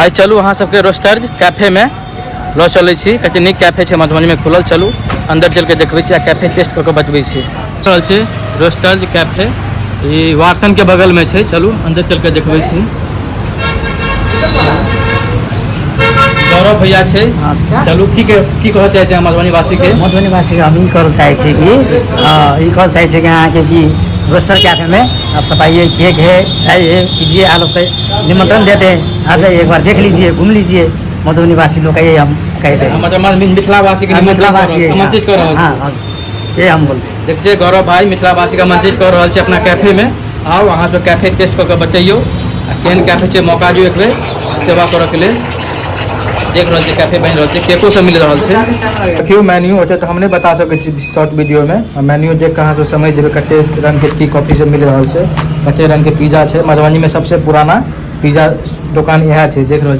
आइ चलू अहाँ सबके रोस्टर कैफेमे लऽ चलै छी। कते नीक कैफे छै मधुबनीमे खुलल। चलू अंदर चलि के देखबै छी आ कैफे टेस्ट कऽ के बतबै छी। रहल छै रोस्टर्स कैफे, ई वाटसन के बगलमे छै। चलू अंदर चलि के देखबै छी। गौरव भैया छै। चलू, की की कहऽ चाहै छै मधुबनी वासी के? मधुबनी वासी के हम ई कहल चाहै छी कि ई कहल चाहै छी कि अहाँके कि रोस्टर कैफे में आप सब आइए, केक है, चाय है, पीजिए। आप लोग के निमंत्रण देते हैं, आ जाइए, एक बार देख लीजिए, घूम लीजिए। मधुबनी वासी लोग आइए, हम कहते हैं। मतलब मिथिलावासी के हाँ, मिथिलावासी है। आमंत्रित कऽ रहल छी। हाँ, ये हम बोलते हैं। देख छियै, गौरव भाई मिथिलावासी के आमंत्रित कऽ रहल छै अपना कैफे में। आउ, अहाँ सब कैफे टेस्ट कऽ के बतैयौ आ केहन कैफे छै। मौका दियौ एक बेर सेवा करऽ के लेल। देख रहल छियै, कैफे बनि रहल छै, केको सब मिल रहल छै। देखियौ मेन्यू, ओते तऽ हम नहि बता सकै छी शॉर्ट वीडियो में। मेन्यू देख कऽ अहाँ सब समझि जेबै कते रंग के टी कॉफी सब मिल रहल छै, कते रंग के पिज्जा छै। मधुबनी में सबसे पुराना पिज्जा दोकान इएह छै, देख रहल।